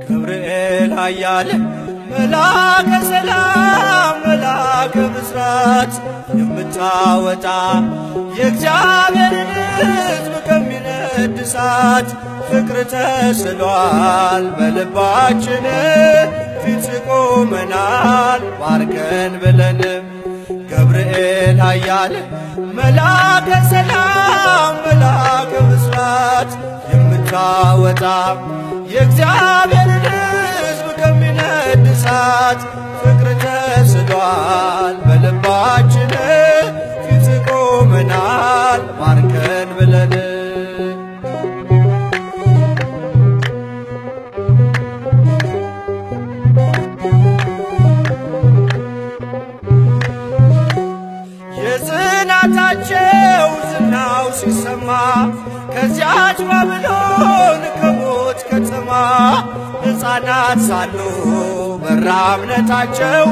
ገብርኤል ኃያል መልአከ ሰላም መልአከ ብስራት የምታወጣ የእግዚአብሔርን ሕዝብ ከሚነድ እሳት ፍቅር ተስሏል በልባችን ፊት ቆመናል ባርከን ብለንም። ገብርኤል ኃያል መልአከ ሰላም መልአከ ብስራት የምታወጣ የእግዚአብሔርን ሕዝብ ከሚነድ እሳት ፍቅር ተስሏል በልባችን ፊት ቆመናል ባርከን ብለን። የጽናታቸው ዝናው ሲሰማ ከዚያች ባብሎን ከሞት ከተማ ሕፃናት ሳሉ በራ እምነታቸው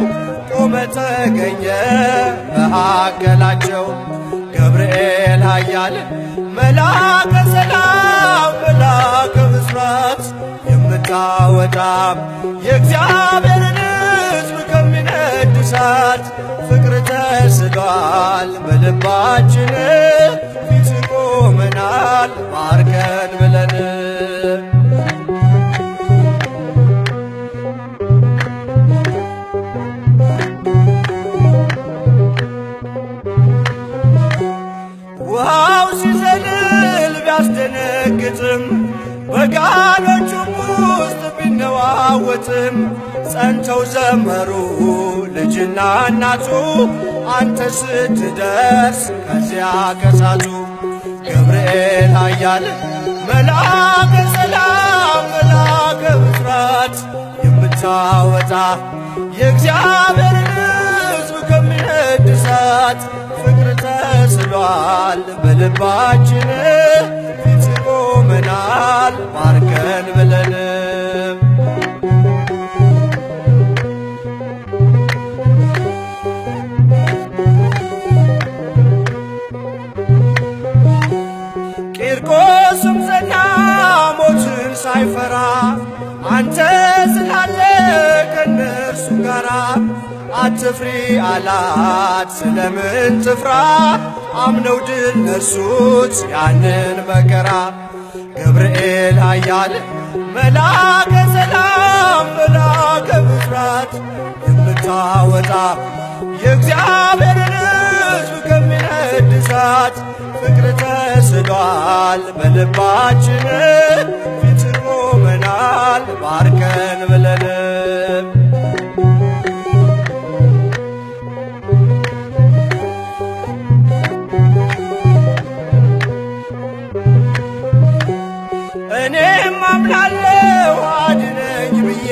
ቆመ ተገኘ መካከላቸው። ገብርኤል ኃያል መልአከ ሰላም መልአከ ብስራት የምታወጣ የእግዚአብሔርን ሕዝብ ከሚነድ እሳት ፍቅር ተስሏል በልባችን ፊት ቆመናል ባርከን ብለን። ውሃው ሲዘልል ቢያስደነግጥም በጋኖቹም ውስጥ ቢነዋወጥም ጸንተው ዘመሩ ልጅና እናቱ አንተ ስትደርስ ከዚያ ከሳቱ። ገብርኤል ኃያል መልአከ ሰላም መልአከ ብስራት የምታወጣ የእግዚአብሔርን ሕዝብ ከሚነድ እሳት ፍቅር ተስሏል በልባችን ፊት ቆመናል ባርከን ብለን። ቂርቆስም ጸና ሞትን ሳይፈራ አንተ ስላለ ከእነርሱ ጋራ አትፍሪ አላት ስለምን ትፍራ አምነው ድል ነሱት ያንን መከራ። ገብርኤል ኃያል መልአከ ሰላም መልአከ ብስራት የምታወጣ የእግዚአብሔርን ሕዝብ ከሚነድ እሳት ፍቅር ተስሏል በልባችን ፊት ቆመናል ባርከን ብለን። እኔም አምናለሁ አድነኝ ብዬ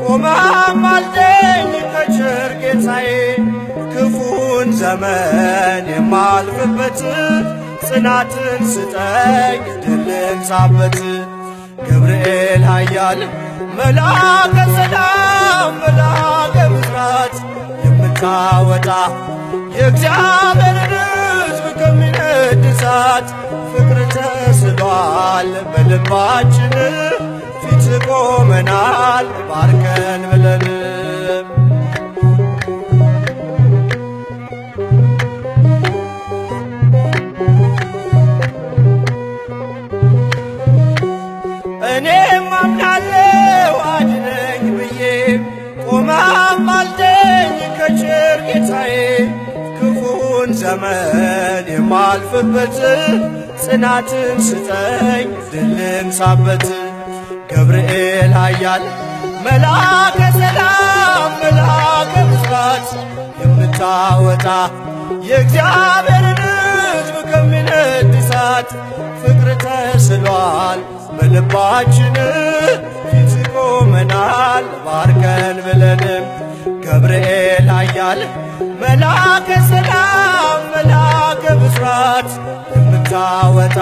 ቆመህ አማልደኝ ከቸር ጌታዬ ክፉን ዘመን የማልፍበት ጽናትን ስጠኝ ድል ልንሳበት። ገብርኤል ኃያል መልአከ ሰላም መልአከ ብስራት የምታወጣ የእግዚአብሔርን ሕዝብ ከሚነድ እሳት ፍቅር ተስሏል በልባችን ፊት ቆመናል ባርከን ብለን። እኔም አምናለሁ አድነኝ ብዬ ቆመህ አማልደኝ ከቸር ጌታዬ ክፉን ዘመን የማልፍበት ጽናትን ስጠኝ ድል ልንሳበት። ገብርኤል ኃያል መልአከ ሰላም መልአከ ብስራት የምታወጣ የእግዚአብሔርን ሕዝብ ከሚነድ እሳት ፍቅር ተስሏል በልባችን ፊት ቆመናል ባርከን ብለንም። ገብርኤል ኃያል መልአከ ሰላም መልአከ ብስራት የምታወጣ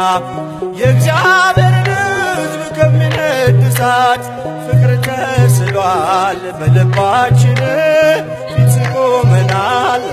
የእግዚአብሔርን ሕዝብ ከሚነድ እሳት ፍቅር ተስሏል በልባችን ፊት ቆመናል።